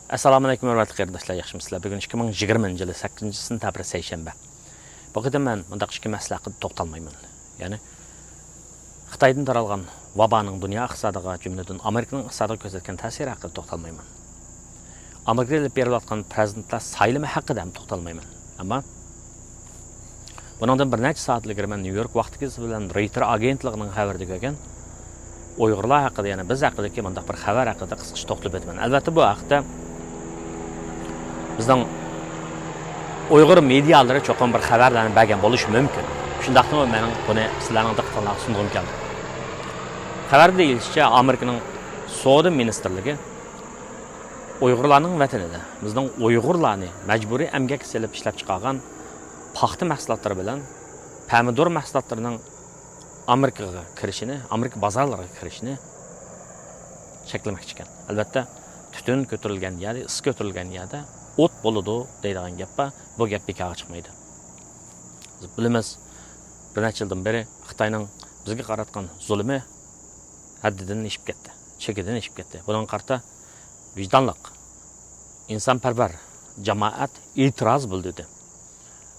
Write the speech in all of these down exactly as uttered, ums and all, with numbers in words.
ئەسسالامۇئەلەيكۇم، ھۆرمەتلىك قېرىنداشلار، ياخشىمۇسىلەر؟ بۈگۈن ئىككى مىڭ يىگىرمىنچى يىلى سەككىزىنچى سېنتەبىر، سەيشەنبە. بۇ قېتىم مەن مۇنداق ئىككى مەسىلە ھەققىدە توختالمايمەن. يەنى خىتايدىن تارالغان ۋابانىڭ دۇنيا ئىقتىسادىغا، جۈملىدىن ئامېرىكىنىڭ ئىقتىسادىغا كۆرسەتكەن تەسىرى ھەققىدە توختالمايمەن. ئامېرىكىدا ئېلىپ بېرىلىۋاتقان پىرېزىدېنتلار سايلىمى ھەققىدە ھەم توختالمايمەن. ئەمما بۇنىڭدىن بىر نەچچە سائەت ئىلگىرى مەن نيۇ يورك ۋاقتى گېزىتى بىلەن رېيتېر ئاگېنتلىقىنىڭ خەۋىرىدە كۆرگەن ئۇيغۇرلار ھەققىدە، يەنى بىز ھەققىدىكى مۇنداق بىر خەۋەر ھەققىدە قىسقىچە توختىلىپ ئۆتىمەن. ئەلۋەتتە، بۇ ھەقتە بىزنىڭ ئۇيغۇر مېدىيالىرى چوقۇم بىر خەۋەرلەرنى بەرگەن بولۇشى مۇمكىن. شۇنداقتىمۇ مېنىڭ بۇنى سىلەرنىڭ دىققىتىڭلارغا سۇنغۇم كەلدى. خەۋەردە دېيىلىشىچە، ئامېرىكىنىڭ سودا مىنىستىرلىكى ئۇيغۇرلارنىڭ ۋەتىنىدە بىزنىڭ ئۇيغۇرلارنى مەجبۇرىي ئەمگەككە سېلىپ ئىشلەپچىقارغان پاختا مەھسۇلاتلىرى بىلەن پەمىدۇر مەھسۇلاتلىرىنىڭ ئامېرىكىغا كىرىشىنى، ئامېرىكا بازارلىرىغا كىرىشىنى چەكلىمەكچى ئىكەن. ئەلۋەتتە، تۈتۈن كۆتۈرۈلگەن يەردە، ئىس كۆتۈرۈلگەن يەردە ئوت بولىدۇ دەيدىغان گەپ بار. بۇ گەپ بىكارغا چىقمايدۇ. بىز بىلىمىز، بىر نەچچە يىلدىن بېرى خىتاينىڭ بىزگە قاراتقان زۇلۇمى ھەددىدىن ئېشىپ كەتتى، چېكىدىن ئېشىپ كەتتى. بۇنىڭغا قارىتا ۋىجدانلىق، ئىنسانپەرۋەر جامائەت ئېتىراز بىلدۈردى.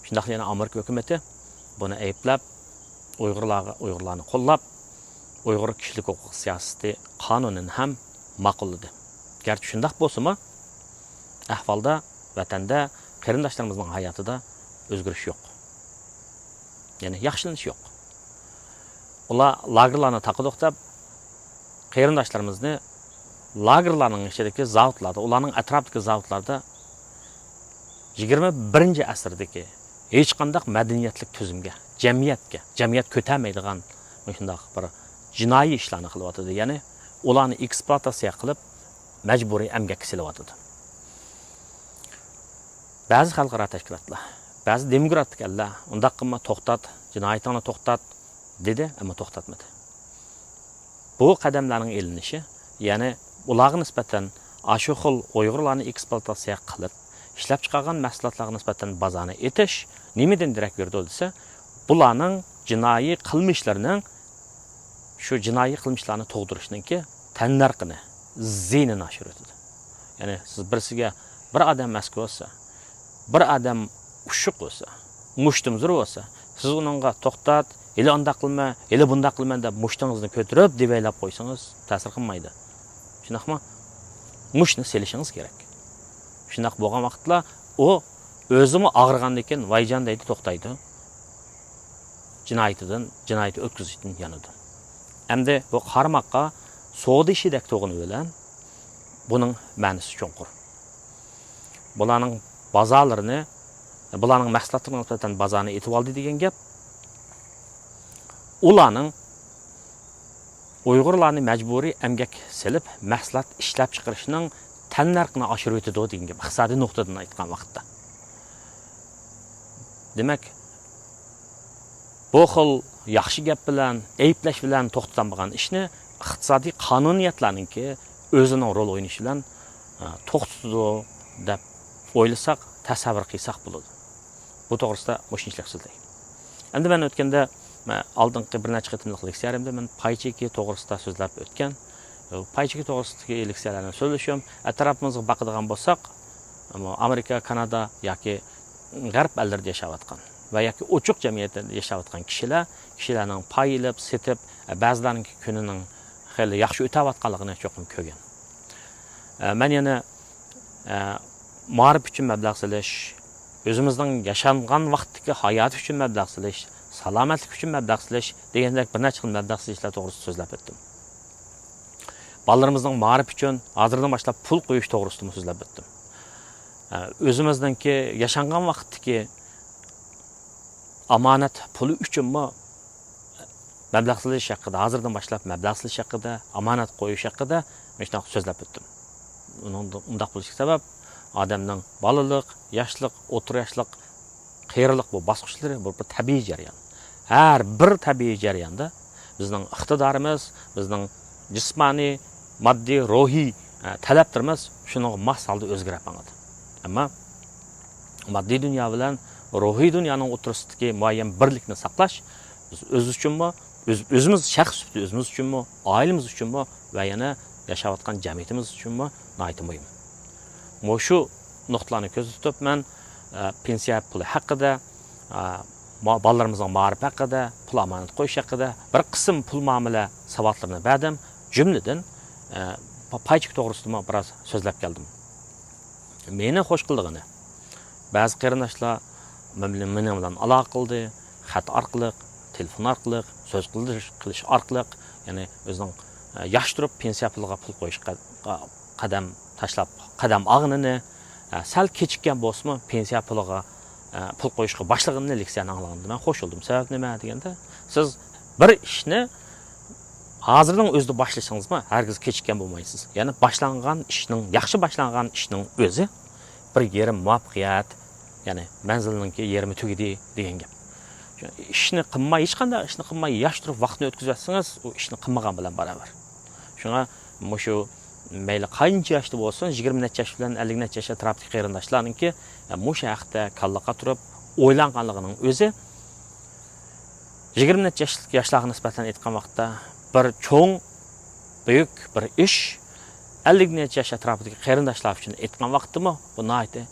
شۇنداقلا يەنە ئامېرىكا ھۆكۈمىتى بۇنى ئەيىبلەپ، ئۇيغۇرلارغا، ئۇيغۇرلارنى قوللاپ، ئۇيغۇر كىشىلىك ھوقۇق سىياسىتى قانۇنىنى ھەم ماقۇللىدى. گەرچە شۇنداق بولسىمۇ، ئەھۋالدا، ۋەتەندە، قېرىنداشلىرىمىزنىڭ ھاياتىدا ئۆزگىرىش يوق. يەنى ياخشىلىنىش يوق. ئۇلار لاگېرلارنى تاقىدۇق دەپ، قېرىنداشلىرىمىزنى لاگېرلارنىڭ ئىچىدىكى زاۋۇتلاردا، ئۇلارنىڭ ئەتراپىدىكى زاۋۇتلاردا يىگىرمە بىرىنچى ئەسىردىكى ھېچقانداق مەدەنىيەتلىك تۈزۈمگە، جەمئىيەتكە، جەمئىيەت كۆتەرمەيدىغان مۇشۇنداق بىر جىنايى ئىشلارنى قىلىۋاتىدۇ. يەنى ئۇلارنى ئېكسپلۇئاتاتسىيە قىلىپ، مەجبۇرىي ئەمگەككە سېلىۋاتىدۇ. بەزى خەلقئارا تەشكىلاتلار، بەزى دېموكراتىك ئەللەر «ئۇنداق قىلما، توختات، جىنايىتىڭنى توختات» دېدى، ئەمما توختاتمىدى. بۇ قەدەملەرنىڭ ئېلىنىشى، يەنى ئۇلارغا نىسبەتەن ئاشۇ خىل ئۇيغۇرلارنى ئېكسپلۇئاتاتسىيە قىلىپ، ئىشلەپچىقارغان مەھسۇلاتلارغا نىسبەتەن بازارنى ئېتىش نېمىدىن دېرەك بېرىدۇ دېسە، بۇلارنىڭ جىنايى قىلمىشلىرىنىڭ، شۇ جىنايى قىلمىشلارنى تۇغدۇرۇشنىڭكى تەننەرخىنى، زىيىنىنى ئاشۇرۇۋېتىدۇ. يەنى سىز بىرسىگە، بىر ئادەم مەسكۇ بولسا، بىر ئادەم ئۇششۇق بولسا، مۇشتۇمزور بولسا، سىز ئۇنىڭغا «توختات، ھېلى ئانداق قىلما، ھېلى بۇنداق قىلما» دەپ مۇشتىڭىزنى كۆتۈرۈپ دېۋەيلەپ قويسىڭىز تەسىر قىلمايدۇ. شۇنداقمۇ؟ مۇشتنى سېلىشىڭىز كېرەك. شۇنداق بولغان ۋاقىتلا ئۇ ئۆزىمۇ ئاغرىغاندىن كېيىن «ۋايجان» دەيدۇ، توختايدۇ. جىنايىتىدىن، جىنايىتى ئۆتكۈزۈشتىن يانىدۇ. ئەمدى بۇ قارىماققا سودا ئىشىدەك تۇرغىنى بىلەن بۇنىڭ مەنىسى چوڭقۇر. بۇلارنىڭ بازارلىرىنى، بۇلارنىڭ مەھسۇلاتلىرىغا نىسبەتەن بازارنى ئېتىۋالدى دېگەن گەپ. ئۇلارنىڭ ئۇيغۇرلارنى مەجبۇرىي ئەمگەك سېلىپ، مەھسۇلات ئىشلەپچىقىرىشنىڭ تەننەرخىنى ئاشۇرۇۋېتىدۇ دېگەن گەپ، ئىقتىسادىي نۇقتىدىن ئېيتقان ۋاقىتتا. دېمەك، بۇ خىل ياخشى گەپ بىلەن، ئەيىبلەش بىلەن توختىتالمىغان ئىشنى ئىقتىسادىي قانۇنىيەتلەرنىڭكى ئۆزىنىڭ رول ئوينىشى بىلەن، ئە، توختىتىدۇ دەپ ئويلىساق، تەسەۋۋۇر قىلساق بولىدۇ. بۇ توغرىسىدا مۇشۇنچىلىك سۆزلەي. ئەمدى مەن ئۆتكەندە، مە-، ئالدىنقى بىر نەچچە قېتىملىق لېكسىيەلىرىمدە مەن پاي چېكى توغرىسىدا سۆزلەپ ئۆتكەن. پاي چېكى توغرىسىدىكى لېكسىيەلەرنى سۆزلىشىم، ئەتراپىمىزغا باقىدىغان بولساق، ئەمما ئامېرىكا، كانادا ياكى غەرب ئەللىرىدە ياشاۋاتقان ۋە ياكى ئوچۇق جەمئىيەتتە ياشاۋاتقان كىشىلەر، كىشىلەرنىڭ پاي ئېلىپ، سېتىپ، بەزىلەرنىڭكى كۈنىنىڭ خېلى ياخشى ئۆتەۋاتقانلىقىنى چوقۇم كۆرگەن. مەن يەنە ئە، مائارىپ ئۈچۈن مەبلەغ سېلىش، ئۆزىمىزنىڭ ياشانغان ۋاقىتتىكى ھاياتى ئۈچۈن مەبلەغ سېلىش، سالامەتلىك ئۈچۈن مەبلەغ سېلىش دېگەندەك بىر نەچچە خىل مەبلەغ سېلىشلار توغرىسىدا سۆزلەپ ئۆتتۈم. بالىلىرىمىزنىڭ مائارىپى ئۈچۈن ھازىردىن باشلاپ پۇل قويۇش توغرىسىدىمۇ سۆزلەپ ئۆتتۈم. ئە، ئۆزىمىزنىڭكى ياشانغان ۋاقىتتىكى ئامانەت پۇلى ئۈچۈنمۇ مەبلەغ سېلىش ھەققىدە، ھازىردىن باشلاپ مەبلەغ سېلىش ھەققىدە، ئامانەت قويۇش ھەققىدە مۇشۇنداق سۆزلەپ ئۆتتۈم. ئۇنىڭ، ئۇنداق بولۇشىغا سەۋەب، ئادەمنىڭ بالىلىق، ياشلىق، ئوتتۇرا ياشلىق، قېرىلىق بۇ باسقۇچلىرى، بۇ بىر تەبىئىي جەريان. ھەر بىر تەبىئىي جەرياندا بىزنىڭ ئىقتىدارىمىز، بىزنىڭ جىسمانىي، ماددىي، روھىي، ئە، تەلەپلىرىمىز شۇنىڭغا ماس ھالدا ئۆزگىرىپ ماڭىدۇ. ئەمما ماددىي دۇنيا بىلەن روھىي دۇنيانىڭ ئوتتۇرىسىدىكى مۇئەييەن بىرلىكنى ساقلاش بىز ئۆز ئۈچۈنمۇ، ئۆز-، ئۆزىمىز شەخس سۈپىتىدە ئۆزىمىز ئۈچۈنمۇ، ئائىلىمىز ئۈچۈنمۇ ۋە يەنە ياشاۋاتقان جەمئىيىتىمىز ئۈچۈنمۇ ناھايىتى مۇھىم. مۇشۇ نۇقتىلارنى كۆزدە تۇتۇپ، مەن، ئە، پېنسىيە پۇلى ھەققىدە، ئە، ما-، بالىلىرىمىزنىڭ مائارىپى ھەققىدە، پۇل ئامانەت قويۇش ھەققىدە بىر قىسىم پۇل مۇئامىلە ساۋاتلىرىنى بەردىم. جۈملىدىن، ئە، پا-، پاي چېكى توغرىسىدىمۇ بىراز سۆزلەپ كەلدىم. مېنى خوش قىلىدىغىنى، بەزى قېرىنداشلار مېنىڭ، مېنىڭ بىلەن ئالاقە قىلدى، خەت ئارقىلىق، تېلېفون ئارقىلىق، سۆز قىلىش، قىلىش ئارقىلىق، يەنى ئۆزىنىڭ، ئە، ياخشى تۇرۇپ پېنسىيە پۇلىغا پۇل قويۇشقا، قەدەم تاشلاپ، قەدەم ئالغىنىنى، ئە، سەل كېچىككەن بولسىمۇ، پېنسىيە پۇلىغا، ئە، پۇل قويۇشقا باشلىغىنىنى لېكسىيەنى ئاڭلىغاندا مەن خوش بولدۇم. سەۋەب نېمە دېگەندە، سىز بىر ئىشنى ھازىرنىڭ ئۆزىدە باشلىسىڭىزمۇ، ھەرگىز كېچىككەن بولمايسىز. يەنى باشلانغان ئىشنىڭ، ياخشى باشلانغان ئىشنىڭ ئۆزى بىر يېرىم مۇۋەپپەقىيەت، يەنى مەنزىلنىڭكى يېرىمى تۈگىدى دېگەن گەپ. شۇ ئىشنى قىلماي، ھېچقانداق ئىشنى قىلماي ياش تۇرۇپ ۋاقىتنى ئۆتكۈزۈۋەتسىڭىز، ئۇ ئىشنى قىلمىغان بىلەن باراۋەر. شۇڭا مۇشۇ مەيلى قانچە ياشتا بولسۇن، يىگىرمە نەچچە ياش بىلەن ئەللىك نەچچە ياش ئەتراپىدىكى قېرىنداشلارنىڭكى، ئە، مۇشۇ ھەقتە كاللا قاتۇرۇپ ئويلانغانلىقىنىڭ ئۆزى، يىگىرمە نەچچە ياشلىق ياشلارغا نىسبەتەن ئېيتقان ۋاقىتتا، بىر چوڭ، بۈيۈك بىر ئىش. ئەللىك نەچچە ياش ئەتراپىدىكى قېرىنداشلار ئۈچۈن ئېيتقان ۋاقىتتىمۇ، بۇ ناھايىتى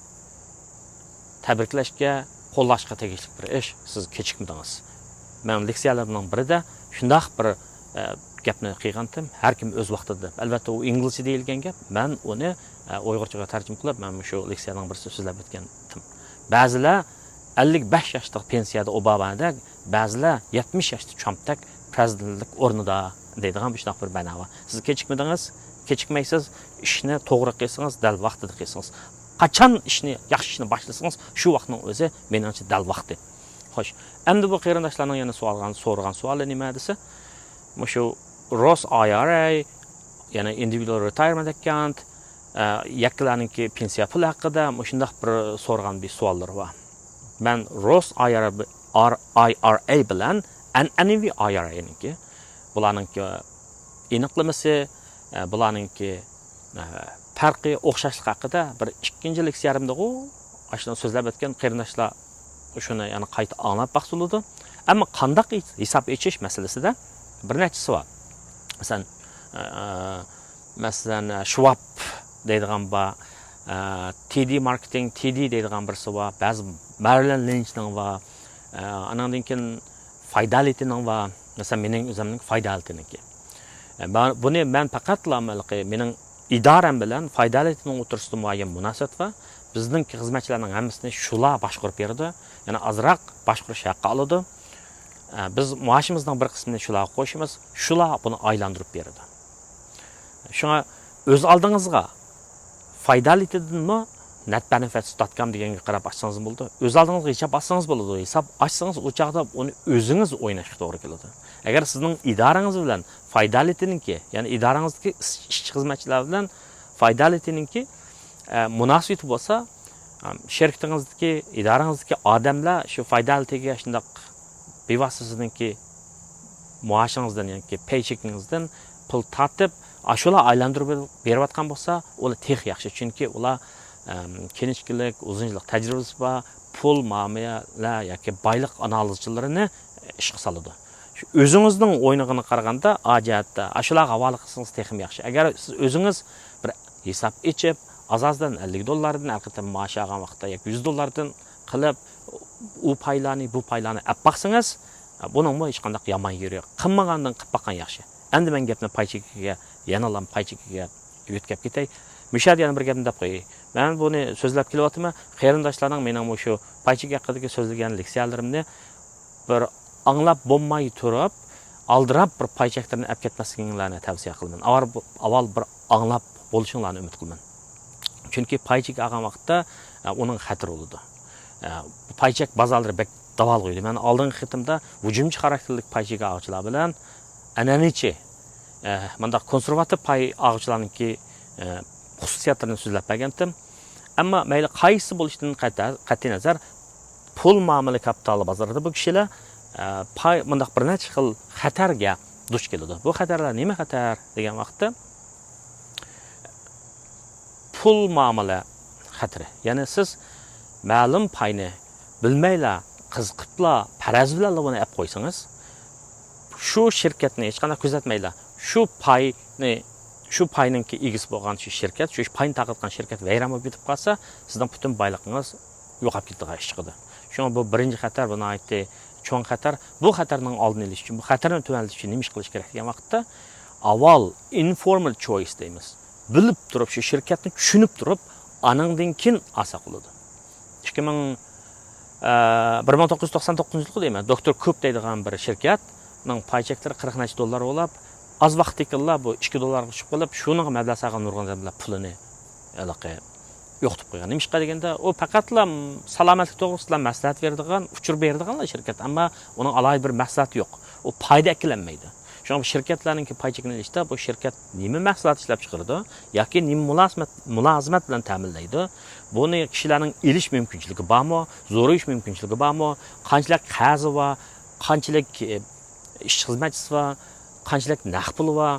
تەبرىكلەشكە، قوللاشقا تېگىشلىك بىر ئىش. سىز كېچىكمىدىڭىز. مەن لېكسىيەلىرىمنىڭ بىرىدە شۇنداق بىر، ئە، گەپنى قىلغانتىم، ھەر كىم ئۆز ۋاقتىدا دەپ. ئەلۋەتتە، ئۇ ئىنگلىزچە دېيىلگەن گەپ. مەن ئۇنى، ئە، ئۇيغۇرچىغا تەرجىمە قىلىپ، مەن مۇشۇ لېكسىيەنىڭ بىرسىدە سۆزلەپ ئۆتكەنتىم. بەزىلەر ئەللىك بەش ياشلىق پېنسىيەدە ئوبامادەك، بەزىلەر يەتمىش ياشتا چامتەك پىرېزىدېنتلىك ئورنىدا دەيدىغان مۇشۇنداق بىر مەنا بار. سىز كېچىكمىدىڭىز، كېچىكمەيسىز، ئىشنى توغرا قىلسىڭىز، دەل ۋاقتىدا قىلسىڭىز. قاچان ئىشنى، ياخشى ئىشنى باشلىسىڭىز، شۇ ۋاقىتنىڭ ئۆزى مېنىڭچە دەل ۋاقتى. خوش، ئەمدى بۇ قېرىنداشلارنىڭ يەنە سوئالغان، سورىغان سوئالى نېمە دېسە، مۇشۇ روس ئاي ئار ئەي، يەنى ئىندىۋىدۇئال رېتايىرمېنت ئاككاونت، ئە، يەككىلەرنىڭكى پېنسىيە پۇلى ھەققىدە مۇشۇنداق بىر سورىغان بىر سوئاللىرى بار. مەن روس ئاي ئار ئەي بىلەن ئەنئەنىۋى ئاي ئار ئەينىڭكى، بۇلارنىڭكى ئېنىقلىمىسى، ئە، بۇلارنىڭكى، ئە، پەرقى، ئوخشاشلىقى ھەققىدە بىر ئىككىنچى لېكسىيەمدىغۇ ئاشۇنى سۆزلەپ ئۆتكەن قېرىنداشلار شۇنى يەنە قايتا ئاڭلاپ باقسا بولىدۇ. ئەمما قانداق ھېساب ئېچىش مەسىلىسىدە بىر نەچچىسى بار. مەسىلەن، ئە، مەسىلەن، شۋاب دەيدىغان بار، ئە، تى دى ماركېتىنگ، تى دى دەيدىغان بىرسى بار، بەزى مەرلىن لىنچنىڭ بار، ئە، ئانىڭدىن كېيىن فايدالىتىنىڭ بار. مەسىلەن، مېنىڭ ئۆزۈمنىڭ فايدالىتىنىڭكى. ئە، مە-، بۇنى مەن پەقەتلا مېنىڭ ئىدارەم بىلەن فايدالىتىنىڭ ئوتتۇرىسىدا مۇئەييەن مۇناسىۋەت بار. بىزنىڭكى خىزمەتچىلەرنىڭ ھەممىسىنى شۇلار باشقۇرۇپ بېرىدۇ. يەنى ئازراق باشقۇرۇش ھەققى ئالىدۇ. ئە، بىز مائاشىمىزنىڭ بىر قىسمىنى شۇلارغا قوشىمىز، شۇلار بۇنى ئايلاندۇرۇپ بېرىدۇ. شۇڭا ئۆز ئالدىڭىزغا فايدالىتىدىنمۇ نەت بەنىفىت دوت كوم دېگەنگە قاراپ ئاچسىڭىزمۇ بولىدۇ. ئۆز ئالدىڭىزغا ھېساب ئاچسىڭىز بولىدۇ. ھېساب ئاچسىڭىز، ئۇ چاغدا ئۇنى ئۆزىڭىز ئويناشقا توغرا كېلىدۇ. ئەگەر سىزنىڭ ئىدارىڭىز بىلەن فايدالىتىنىڭكى، يەنى ئىدارىڭىزدىكى ئىش-، ئىشچى خىزمەتچىلەر بىلەن فايدالىتىنىڭكى، ئە، مۇناسىۋىتى بولسا، ئە، شىركىتىڭىزدىكى، ئىدارىڭىزدىكى ئادەملەر شۇ فايدالىتىگە شۇنداق بىۋاسىتە سىزنىڭكى مائاشىڭىزدىن ياكى پەيچېكىڭىزدىن پۇل تارتىپ، ئاشۇلار ئايلاندۇرۇپ بېرىۋاتقان بولسا، ئۇلار تېخى ياخشى. چۈنكى ئۇلار، ئەم، كىنىشكىلىك، ئۇزۇن يىللىق تەجرىبىسى بار، پۇل مۇئامىلە ياكى بايلىق ئانالىزچىلىرىنى ئىشقا سالىدۇ. شۇ ئۆزىڭىزنىڭ ئوينىغىنىغا قارىغاندا، ئا جەھەتتە، ئاشۇلارغا ھاۋالە قىلسىڭىز تېخىمۇ ياخشى. ئەگەر سىز ئۆزىڭىز بىر ھېساب ئېچىپ، ئاز-ئازدىن ئەللىك دوللاردىن، ھەر قېتىم مائاش ئالغان ۋاقىتتا ياكى يۈز دوللاردىن قىلىپ، ئۇ پايلارنى، بۇ پايلارنى ئەپ باقسىڭىز، بۇنىڭمۇ ھېچقانداق يامان يېرى يوق. قىلمىغاندىن قىلىپ باققان ياخشى. ئەمدى مەن گەپنى پاي چېكىگە، يەنىلا پاي چېكىگە يۆتكەپ كېتەي. مۇشۇ يەردە يەنە بىر گەپنى دەپ قوياي. مەن بۇنى سۆزلەپ كېلىۋاتىمەن. قېرىنداشلارنىڭ مېنىڭ مۇشۇ پاي چېكى ھەققىدىكى سۆزلىگەن لېكسىيەلىرىمنى بىر ئاڭلاپ بولماي تۇرۇپ، ئالدىراپ بىر پاي چەكلىرىنى ئەپ كەتمەسلىكىڭلارنى تەۋسىيە قىلىمەن. ئاۋال، ئاۋال بىر ئاڭلاپ بولۇشۇڭلارنى ئۈمىد قىلىمەن. چۈنكى پاي چېكى ئالغان ۋاقىتتا، ئە، ئۇنىڭ خەتىرى بولىدۇ. ئە، پاي چەك بازارلىرى بەك داۋالغۇيدى. مەن ئالدىنقى قېتىمدا ھۇجۇمچى خاراكتېرلىك پاي چېكى ئالغۇچىلار بىلەن ئەنئەنىچى، ئە، مۇنداق كونسېرۋاتىپ پاي ئالغۇچىلارنىڭكى، ئە، خۇسۇسىيەتلىرىنى سۆزلەپ بەرگەنتىم. ئەمما مەيلى قايسى بولۇشىدىن قەتئىي، قەتئىينەزەر، پۇل مۇئامىلە كاپىتالى بازىرىدا بۇ كىشىلەر، ئە، پاي، مۇنداق بىر نەچچە خىل خەتەرگە دۇچ كېلىدۇ. بۇ خەتەرلەر نېمە خەتەر دېگەن ۋاقىتتا، پۇل مۇئامىلە خەتىرى. يەنى سىز مەلۇم پاينى بىلمەيلا، قىزىقىپلا، پەرەز بىلەنلا بۇنى ئەپ قويسىڭىز، شۇ شىركەتنى ھېچقانداق كۆزەتمەيلا، شۇ پاينى شۇ پاينىڭكى ئىگىسى بولغان شۇ شىركەت، شۇ پاينى تارقاتقان شىركەت ۋەيران بولۇپ كېتىپ قالسا، سىزنىڭ پۈتۈن بايلىقىڭىز يوقاپ كېتىدىغان ئىش چىقىدۇ. شۇڭا بۇ بىرىنچى خەتەر، بۇ ناھايىتى چوڭ خەتەر. بۇ خەتەرنىڭ ئالدىنى ئېلىش ئۈچۈن، بۇ خەتەرنى تۆۋەنلىتىش ئۈچۈن نېمە ئىش قىلىش كېرەك دېگەن ۋاقىتتا، ئاۋۋال ئىنفورمېد چويس دەيمىز. بىلىپ تۇرۇپ، شۇ شىركەتنى چۈشىنىپ تۇرۇپ، ئانىڭدىن كېيىن ئالساق بولىدۇ. ئىككى مىڭ، ئە، بىر مىڭ توققۇز يۈز توقسان توققۇزىنچى يىلقى دەيمەن، دوكتور كۇپ دەيدىغان بىر شىركەتنىڭ پاي چېكلىرى قىرىق نەچچە دوللار بولاپ، ئاز ۋاقىتتىكىلا بۇ ئىككى دوللارغا چۈشۈپ قېلىپ، شۇنىڭغا مەبلەغ سالغان نۇرغۇن ئادەملەر پۇلىنى ھېلىقى يوقىتىپ قويغان. نېمىشقا دېگەندە، ئۇ پەقەتلا سالامەتلىك توغرىسىدا مەسلىھەت بېرىدىغان، ئۇچۇر بېرىدىغانلا شىركەت، ئەمما ئۇنىڭ ئالاھىدە بىر مەھسۇلاتى يوق. ئۇ پايدا ئەكېلەلمەيدۇ. شۇڭا بۇ شىركەتلەرنىڭكى پاي چېكىنى ئېلىشتا، بۇ شىركەت نېمە مەھسۇلات ئىشلەپ چىقىرىدۇ ياكى نېمە مۇلازىمەت، مۇلازىمەت بىلەن تەمىنلەيدۇ، بۇنى كىشىلەرنىڭ ئېلىش مۇمكىنچىلىكى بارمۇ، زورىيىش مۇمكىنچىلىكى بارمۇ، قانچىلىك قەرزى بار، قانچىلىك، ئە، ئىش خىزمەتچىسى بار، قانچىلىك نەق پۇلى بار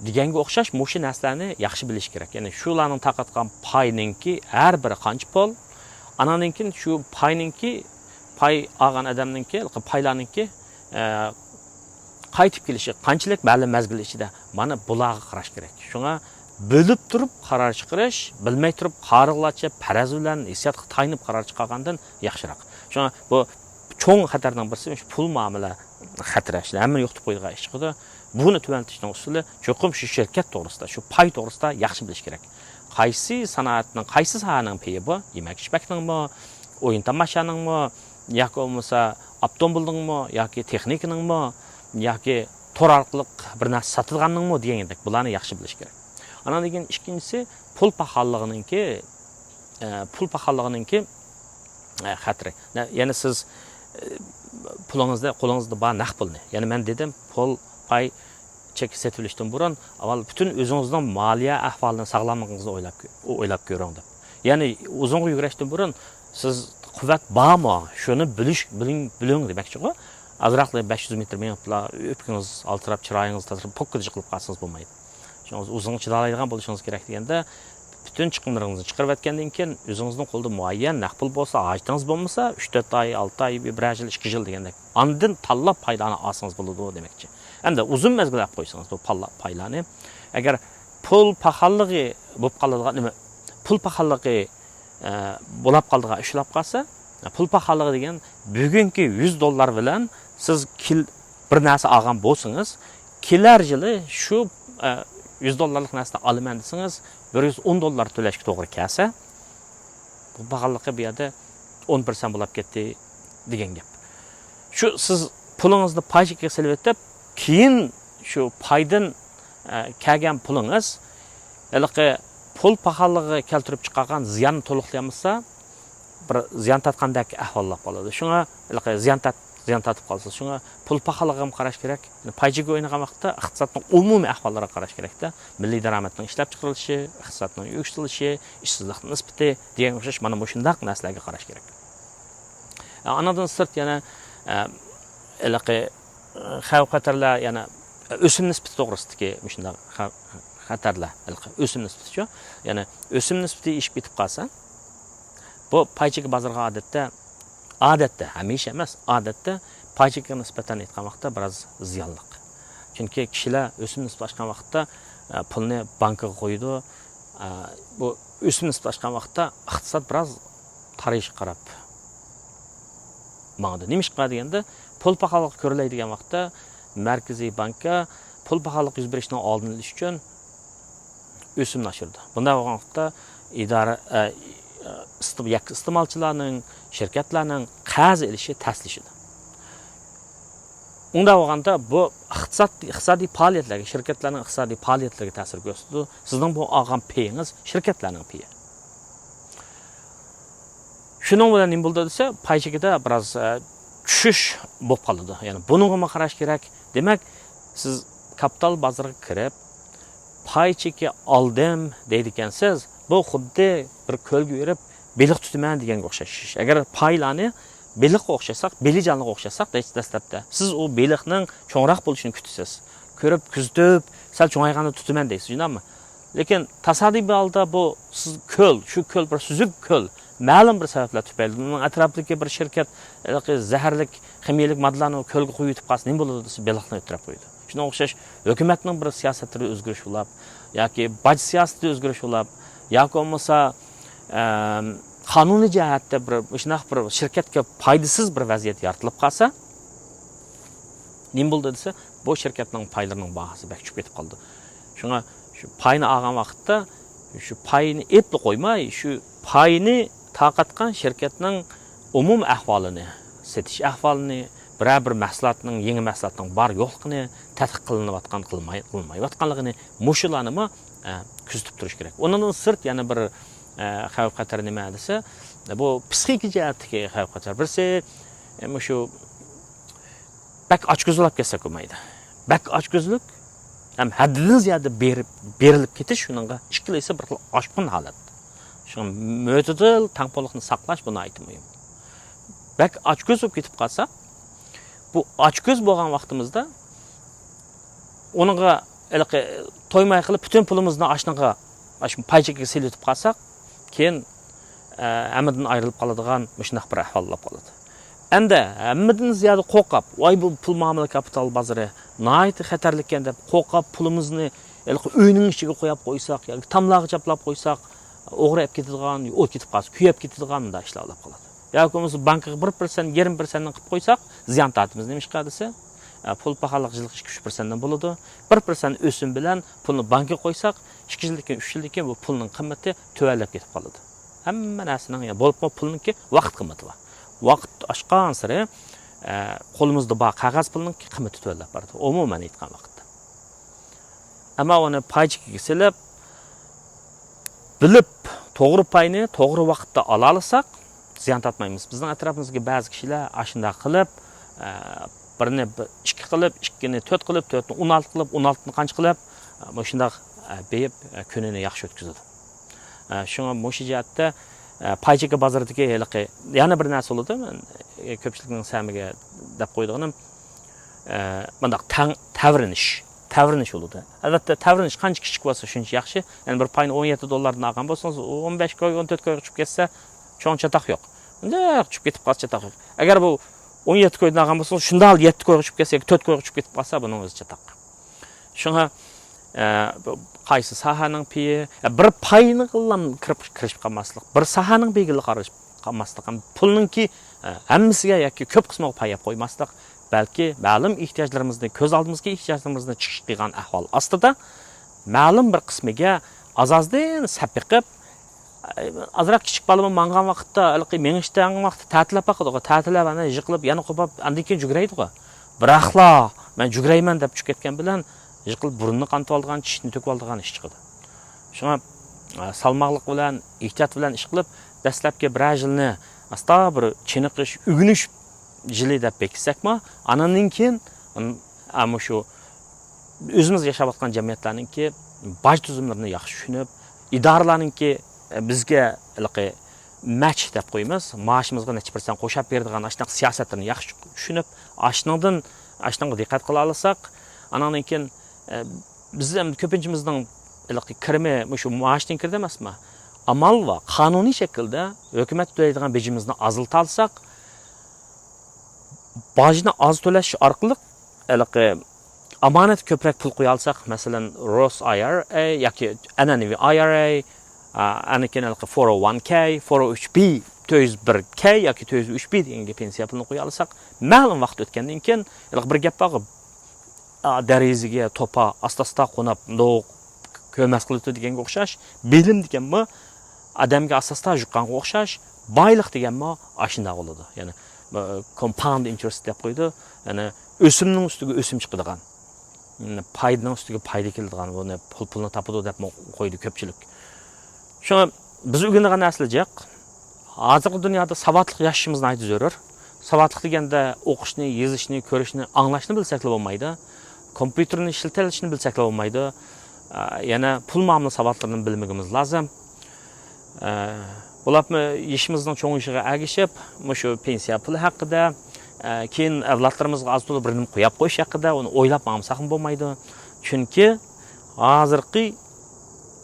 دېگەنگە ئوخشاش مۇشۇ نەرسىلەرنى ياخشى بىلىش كېرەك. يەنى شۇلارنىڭ تارقاتقان پاينىڭكى ھەر بىرى قانچە پۇل، ئاناندىن كېيىن شۇ پاينىڭكى، پاي ئالغان ئادەمنىڭكى، پايلارنىڭكى، ئە، قايتىپ كېلىشى قانچىلىك مەلۇم مەزگىل ئىچىدە، مانا بۇلارغا قاراش كېرەك. شۇڭا بۆلۈپ تۇرۇپ قارار چىقىرىش، بىلمەي تۇرۇپ قارىغۇلارچە پەرەز بىلەن ھېسسىياتقا تايىنىپ قارار چىقارغاندىن ياخشىراق. شۇڭا بۇ چوڭ خەتەرنىڭ بىرسى شۇ پۇل مۇئامىلە خەتىرى. شۇنى ھەممىنى يوقىتىپ قويىدىغان ئىش چىقىدۇ. بۇنى تۆۋەنلىتىشنىڭ ئۇسۇلى چوقۇم شۇ شىركەت توغرىسىدا، شۇ پاي توغرىسىدا ياخشى بىلىش كېرەك. قايسى سانائەتنىڭ، قايسى ساھەنىڭ پېيى بۇ؟ يېمەك-ئىچمەكنىڭمۇ، ئويۇن-تاماشانىڭمۇ، ياكى بولمىسا ئاپتوموبىلنىڭمۇ ياكى تېخنىكىنىڭمۇ ياكى تور ئارقىلىق بىر نەرسە ساتىدىغاننىڭمۇ دېگەندەك، بۇلارنى ياخشى بىلىش كېرەك. ئانان كېيىن ئىككىنچىسى، پۇل پاخاللىقىنىڭكى، ئە، پۇل پاخاللىقىنىڭكى، ئە، خەتىرى. نە-، يەنى سىز، ئە، پۇلىڭىزدا، قولىڭىزدا بار نەق پۇلنى، يەنى مەن دېدىم، پۇل، پاي، چېك سېتىۋېلىشتىن بۇرۇن، ئاۋۋال پۈتۈن ئۆزىڭىزنىڭ مالىيە ئەھۋالىنى، ساغلاملىقىڭىزنى ئويلاپ كۆ-، ئويلاپ كۆرۈڭ دەپ. يەنى ئۇزۇنغا يۈگۈرۈشتىن بۇرۇن، سىز قۇۋۋەت بارمۇ؟ شۇنى بىلىش، بىلىڭ، بىلىڭ دېمەكچىغۇ. ئازراقلا بەش يۈز مېتىر مېڭىپلا، ئۆپكىڭىز ئالتىراپ، چىرايىڭىز تاتىرىپ، پوككىدىجىق قىلىپ قالسىڭىز بولمايدۇ. شۇڭا ئۇزۇنغا چىدالايدىغان بولۇشىڭىز كېرەك دېگەندە، پۈتۈن چىقىملىرىڭىزنى چىقىرىۋەتكەندىن كېيىن، ئۆزىڭىزنىڭ قولىدا مۇئەييەن نەق پۇل بولسا، ھاجىتىڭىز بولمىسا، ئۈچ تۆت ئاي، ئالتە ئاي، بىرەر يىل، ئىككى يىل دېگەندەك، ئاندىن تاللاپ پايلارنى ئالسىڭىز بولىدۇ دېمەكچى. ئەمدى ئۇزۇن مەزگىل ئەپ قويسىڭىز بۇ پالا-، پايلارنى. ئەگەر پۇل پاخاللىقى بولۇپ قالىدىغان، نېمە، پۇل پاخاللىقى، ئە، بولاپ قالىدىغان ئۇچراپ قالسا، پۇل پاخاللىقى دېگەن بۈگۈنكى يۈز دوللار بىلەن سىز كېل-، بىر نەرسە ئالغان بولسىڭىز، كېلەر يىلى شۇ، ئە، يۈز دوللارلىق نەرسىنى ئالىمەن دېسىڭىز، بىر يۈز ئون دوللار تۆلەشكە توغرا كەلسە، بۇ پاخاللىقى بۇ يەردە ئون پىرسەنت بولاپ كەتتى دېگەن گەپ. شۇ سىز پۇلىڭىزنى پاي چېكىگە سېلىۋېتىپ، كېيىن شۇ پايدىن، ئە، كەلگەن پۇلىڭىز ھېلىقى پۇل پاخاللىقىغا كەلتۈرۈپ چىقارغان زىياننى تولۇقلىيالمىسا، بىر زىيان تارتقاندەك ئەھۋال بولۇپ قالىدۇ. شۇڭا ھېلىقى زىيان تارت-، زىيان تارتىپ قالىسىز. شۇڭا پۇل پاخاللىقىغا قاراش كېرەك. پاي چېكى ئوينىغان ۋاقىتتا ئىقتىسادنىڭ ئومۇمىي ئەھۋاللىرىغا قاراش كېرەكتە. مىللىي دارامەتنىڭ ئىشلەپچىقىرىلىشى، ئىقتىسادنىڭ يۈكسىلىشى، ئىشسىزلىق نىسبىتى دېگەن ئوخشاش مانا مۇشۇنداق نەرسىلەرگە قاراش كېرەك. ئانىڭدىن سىرت يەنە، ئە، ھېلىقى، ئە، خەۋپ خەتەرلەر، يەنە ئۆسۈم نىسبىتى توغرىسىدىكى مۇشۇنداق خەۋپ خەتەرلەر، ھېلىقى ئۆسۈم نىسبىتىچۇ؟ يەنى ئۆسۈم نىسبىتى ئېشىپ كېتىپ قالسا، بۇ پاي چېكى بازىرىغا ئادەتتە، ئادەتتە، ھەمىشە ئەمەس، ئادەتتە پاي چېكىگە نىسبەتەن ئېيتقان ۋاقىتتا بىراز زىيانلىق. چۈنكى كىشىلەر ئۆسۈم نىسبىتى ئاچقان ۋاقىتتا، ئە، پۇلنى بانكىغا قويىدۇ. ئە، بۇ ئۆسۈم نىسبىتى ئاچقان ۋاقىتتا ئىقتىساد بىراز تارىيىشقا قاراپ ماڭىدۇ. نېمىشقا دېگەندە، پۇل پاخاللىقى كۆرۈلەي دېگەن ۋاقىتتا مەركىزىي بانكا پۇل پاخاللىقى يۈز بېرىشنىڭ ئالدىنى ئېلىش ئۈچۈن ئۆسۈمنى ئاشۇرىدۇ. بۇنداق بولغان ۋاقىتتا ئىدارە، ئە، ئىستېم-، يەككە ئىستېمالچىلارنىڭ، شىركەتلەرنىڭ قەرز ئېلىشى تەسلىشىدۇ. ئۇنداق بولغاندا بۇ ئىقتىساد، ئىقتىسادىي پائالىيەتلەرگە، شىركەتلەرنىڭ ئىقتىسادىي پائالىيەتلىرىگە تەسىر كۆرسىتىدۇ. سىزنىڭ بۇ ئالغان پېيىڭىز شىركەتلەرنىڭ پېيى. شۇنىڭ بىلەن نېمە بولىدۇ دېسە، پاي چېكىدە بىراز، ئە، چۈشۈش بولۇپ قالىدۇ. يەنى بۇنىڭغىمۇ قاراش كېرەك. دېمەك، سىز كاپىتال بازىرىغا كىرىپ، پاي چېكى ئالدىم دەيدىكەنسىز، بۇ خۇددى بىر كۆلگە بېرىپ بېلىق تۇتىمەن دېگەنگە ئوخشاش ئىش. ئەگەر پايلارنى بېلىققا ئوخشاتساق، بېلىجانلىققا ئوخشاتساق، دەس-، دەسلەپتە سىز ئۇ بېلىقنىڭ چوڭراق بولۇشىنى كۈتىسىز. كۆرۈپ، كۆزىتىپ، سەل چوڭايغاندا تۇتىمەن دەيسىز، شۇنداقمۇ؟ لېكىن تاسادىپىي ھالدا بۇ سىز كۆل، شۇ كۆل بىر سۈزۈك كۆل، مەلۇم بىر سەۋەبلەر تۈپەيلى، ئۇنىڭ ئەتراپىدىكى بىر شىركەت ھېلىقى زەھەرلىك خىمىيەلىك ماددىلارنى كۆلگە قۇيۇۋېتىپ قالسا نېمە بولىدۇ دېسە، بېلىقنى ئۆلتۈرۈپ قويىدۇ. شۇنىڭغا ئوخشاش ھۆكۈمەتنىڭ بىر سىياسەتلىرى ئۆزگىرىش بولاپ، ياكى باج سىياسىتى ئۆزگىرىش بولاپ، ياكى بولمىسا، ئەم، قانۇنىي جەھەتتە بىر مۇشۇنداق بىر شىركەتكە پايدىسىز بىر ۋەزىيەت يارىتىلىپ قالسا، نېمە بولدى دېسە، بۇ شىركەتنىڭ پايلىرىنىڭ باھاسى بەك چۈشۈپ كېتىپ قالىدۇ. شۇڭا شۇ پاينى ئالغان ۋاقىتتا، شۇ پاينى ئېلىپلا قويماي، شۇ پاينى تارقاتقان شىركەتنىڭ ئومۇمىي ئەھۋالىنى، سېتىش ئەھۋالىنى، بىرەر بىر مەھسۇلاتنىڭ، يېڭى مەھسۇلاتنىڭ بار يوقلۇقىنى، تەتقىق قىلىنىۋاتقان، قىلماي-، قىلمايۋاتقانلىقىنى، مۇشۇلارنىمۇ، ئە، كۆزىتىپ تۇرۇش كېرەك. ئۇنىڭدىن سىرت يەنە بىر، ئە، خەۋپ خەتەر نېمە دېسە، بۇ پسىخىكا جەھەتتىكى خەۋپ خەتەر. بىرسى، ئە، مۇشۇ بەك ئاچكۆزلەپ كەتسەك بولمايدۇ. بەك ئاچكۆزلۈك ھەم ھەددىدىن زىيادە بېرىپ، بېرىلىپ كېتىش، شۇنىڭغا ئىككىلىسى بىر خىل ئاشقۇن ھالەت. شۇڭا مۆتىدىل تەڭپۇڭلۇقنى ساقلاش بۇ ناھايىتى مۇھىم. بەك ئاچكۆز بولۇپ كېتىپ قالساق، بۇ ئاچكۆز بولغان ۋاقتىمىزدا ئۇنىڭغا ھېلىقى تويماي قىلىپ پۈتۈن پۇلىمىزنى ئاشنىڭغا، ئاشۇ پاي چېكىگە سېلىۋېتىپ قالساق، كېيىن، ئە، ھەممىدىن ئايرىلىپ قالىدىغان مۇشۇنداق بىر ئەھۋال بولۇپ قالىدۇ. ئەمدى ھەممىدىن زىيادە قورقۇپ، ۋاي، بۇ پۇل مۇئامىلە كاپىتال بازىرى ناھايىتى خەتەرلىككەن دەپ قورقۇپ، پۇلىمىزنى ھېلىقى ئۆينىڭ ئىچىگە قويۇپ قويساق ياكى تاملارغا چاپلاپ قويساق، ئوغرى ئەپ كېتىدىغان، ئوت كېتىپ قالسا، كۆيۈپ كېتىدىغان، مۇنداق ئىشلار بولۇپ قالىدۇ. ياكى بولمىسا بانكىغا بىر پىرسەنت، يېرىم پىرسەنتنى قىلىپ قويساق، زىيان تارتىمىز. نېمىشقا دېسە، ئە، پۇل پاخاللىق يىللىق ئىككى ئۈچ پىرسەنتتىن بولىدۇ. بىر پىرسەنت ئۆسۈم بىلەن پۇلنى بانكىغا قويساق، ئىككى يىلدىن كېيىن، ئۈچ يىلدىن كېيىن بۇ پۇلنىڭ قىممىتى تۆۋەنلەپ كېتىپ قالىدۇ. ھەممە نەرسىنىڭ، يا، بولۇپمۇ پۇلنىڭكى ۋاقىت قىممىتى بار. ۋاقىت ئاشقانسېرى، ئە، قولىمىزدا بار قەغەز پۇلنىڭكى قىممىتى تۆۋەنلەپ بارىدۇ، ئومۇمەن ئېيتقان ۋاقىتتا. ئەمما ئۇنى پاي چېكىگە سېلىپ، بىلىپ، توغرا پاينى توغرا ۋاقىتتا ئالالىساق، زىيان تارتمايمىز. بىزنىڭ ئەتراپىمىزدىكى بەزى كىشىلەر ئاشۇنداق قىلىپ، ئە، بىرنى بىر، ئىككى قىلىپ، ئىككىنى تۆت قىلىپ، تۆتنى ئون ئالتە قىلىپ، ئون ئالتىنى قانچە قىلىپ، ئە، مۇشۇنداق، ئە، بېيىپ، ئە، كۈنىنى ياخشى ئۆتكۈزىدۇ. ئە، شۇڭا مۇشۇ جەھەتتە، ئە، پاي چېكى بازىرىدىكى ھېلىقى يەنە بىر نەرسە بولىدۇ. مەن، ئە، كۆپچىلىكنىڭ سەمىگە دەپ قويىدىغىنىم، ئە، مۇنداق تەڭ تەۋرىنىش، تەۋرىنىش بولىدۇ. ئەلۋەتتە، تەۋرىنىش قانچە كىچىك بولسا، شۇنچە ياخشى. يەنى بىر پاينى ئون يەتتە دوللاردىن ئالغان بولسىڭىز، ئون بەش كوي، ئون تۆت كويغا چۈشۈپ كەتسە، چوڭ چاتاق يوق. مۇنداق چۈشۈپ كېتىپ قالسا، چاتاق يوق. ئەگەر بۇ ئون يەتتە كويدىن ئالغان بولسىڭىز، شۇنداق يەتتە كويغا چۈشۈپ كەتسە ياكى تۆت كويغا چۈشۈپ كېتىپ قالسا، بۇنىڭ ئۆزى چاتاق. شۇڭا، ئە، بۇ قايسى ساھەنىڭ پېيى، ئە، بىر پاينىغىلا كىرىپ، كىرىشىپ قالماسلىق، بىر ساھەنىڭ پېيىگىلا قارىشىپ قالماسلىق، ھەم پۇلنىڭكى، ئە، ھەممىسىگە ياكى كۆپ قىسمىغا پاي يەپ قويماسلىق، بەلكى مەلۇم ئېھتىياجلىرىمىزنى، كۆز ئالدىمىزدىكى ئېھتىياجلىرىمىزنى چىقىش قىلغان ئەھۋال ئاستىدا مەلۇم بىر قىسمىگە ئاز-ئازدىن سەپ بېقىپ، ئازراق كىچىك بالىمۇ ماڭغان ۋاقىتتا، ھېلىقى مېڭىشتە ماڭغان ۋاقىتتا تەتىلەپ باقىدىغۇ، تەتىلەپ ئانا يىقىلىپ، يەنە قوپۇپ، ئاندىن كېيىن جۈگرەيدىغۇ. بىراقلا، مەن جۈگرەيمەن دەپ چۈشۈپ كەتكەن بىلەن، يىقىلىپ بۇرنىنى قانىتىۋالىدىغان، چىشىنى تۆكۈۋالىدىغان ئىش چىقىدۇ. شۇڭا، ئە، سالماقلىق بىلەن، ئېھتىيات بىلەن ئىش قىلىپ، دەسلەپكى بىرەر يىلنى ئاستا بىر چېنىقىش، ئۆگىنىش يىلى دەپ بېكىتسەكمۇ، ئانىڭدىن كېيىن، ئەم، ئە، مۇشۇ ئۆزىمىز ياشاۋاتقان جەمئىيەتلەرنىڭكى باج تۈزۈملىرىنى ياخشى چۈشىنىپ، ئىدارىلەرنىڭكى، ئە، بىزگە ھېلىقى مەچ دەپ قويىمىز، مائاشىمىزغا نەچچە پىرسەنت قوشاپ بېرىدىغان ئاشۇنداق سىياسەتلىرىنى ياخشى چۈشىنىپ، ئاشۇنىڭدىن، ئاشۇنىڭغا دىققەت قىلالىساق، ئانىڭدىن كېيىن، ئە، بىز ئەمدى كۆپىنچىمىزنىڭ ھېلىقى كىرىمى مۇشۇ مائاشتىن كىرىدۇ ئەمەسمۇ؟ ئامال بار، قانۇنىي شەكىلدە ھۆكۈمەت تۆلەيدىغان بېجىمىزنى ئازلىتالىساق، باجنى ئاز تۆلەش ئارقىلىق ھېلىقى ئامانەتكە كۆپرەك پۇل قويالىساق، مەسىلەن، روس ئاي ئار ئەي ياكى ئەنئەنىۋى ئاي ئار ئەي، ئا، ئاندىن كېيىن ھېلىقى فور ئو ۋان كەي، فور ئو ئۈچ بى، تۆت يۈز بىر كەي ياكى تۆت يۈز ئۈچ بى دېگەنگە پېنسىيە پۇلىنى قويالىساق، مەلۇم ۋاقىت ئۆتكەندىن كېيىن، ھېلىقى بىر گەپ بارغۇ، ئا، دېرىزىگە توپا ئاستا-ئاستا قونۇپ، مۇنداق كۆرمەس قىلىۋېتىدۇ دېگەنگە ئوخشاش، بىلىم دېگەنمۇ ئادەمگە ئاستا-ئاستا يۇققانغا ئوخشاش، بايلىق دېگەنمۇ ئاشۇنداق بولىدۇ. يەنى، ئە، كومپاوند ئىنتېرېست دەپ قويىدۇ. يەنى ئۆسۈمنىڭ ئۈستىگە ئۆسۈم چىقىدىغان، پايدىنىڭ ئۈستىگە پايدا كېلىدىغان، بۇنى پۇل، پۇلنى تاپىدۇ دەپمۇ قويىدۇ كۆپچىلىك. شۇڭا بىز ئۆگىنىدىغان نەرسىلەر جىق. ھازىرقى دۇنيادا ساۋاتلىق ياشىشىمىز ناھايىتى زۆرۈر. ساۋاتلىق دېگەندە ئوقۇشنى، يېزىشنى، كۆرۈشنى، ئاڭلاشنى بىلسەكلا بولمايدۇ. كومپيۇتېرنى ئىشلىتەلىشىنى بىلسەكلا بولمايدۇ. ئە، يەنە پۇل مۇئامىلە ساۋاتلىرىنى بىلمىگىمىز لازىم. ئە، بولۇپمۇ يېشىمىزنىڭ چوڭىيىشىغا ئەگىشىپ، مۇشۇ پېنسىيە پۇلى ھەققىدە، ئە، كېيىن ئەۋلادلىرىمىزغا ئاز تولا بىر نېمە قويۇپ قويۇش ھەققىدە ئۇنى ئويلاپ ماڭمىساقمۇ بولمايدۇ. چۈنكى ھازىرقى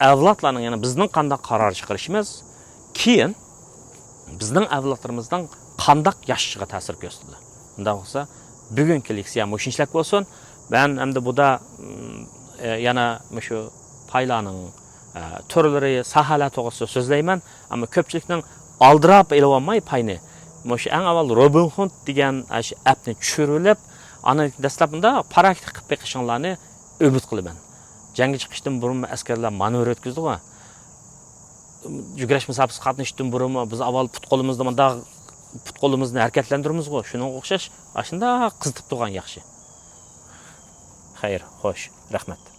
ئەۋلادلارنىڭ، يەنى بىزنىڭ قانداق قارار چىقىرىشىمىز، كېيىن بىزنىڭ ئەۋلادلىرىمىزنىڭ قانداق ياشىشىغا تەسىر كۆرسىتىدۇ. ئۇنداق بولسا، بۈگۈنكى لېكسىيە مۇشۇنچىلىك بولسۇن. مەن ئەمدى بۇدا، ئە، يەنە مۇشۇ پايلارنىڭ، ئە، تۈرلىرى، ساھەلەر توغرىسىدا سۆزلەيمەن. ئەمما كۆپچىلىكنىڭ ئالدىراپ ئېلىۋالماي پاينى، مۇشۇ ئەڭ ئاۋۋال روبىن خۇد دېگەن ئاشۇ ئەپنى چۈشۈرۈۋېلىپ، ئاندىن دەسلەپ مۇنداق پاراكىتى قىلىپ بېقىشىڭلارنى ئۈمىد قىلىمەن. جەڭگە چىقىشتىن بۇرۇن ئەسكەرلەر مانېۋىر ئۆتكۈزىدىغۇ. يۈگۈرۈش مۇسابىقىسىگە قاتنىشىشتىن بۇرۇنمۇ بىز ئاۋۋال پۇت-قولىمىزنى مۇنداق، پۇت-قولىمىزنى ھەرىكەتلەندۈرىمىزغۇ. شۇنىڭغا ئوخشاش ئاشۇنداق قىزىتىپ تۇرغان ياخشى. خەير، خوش، رەھمەت.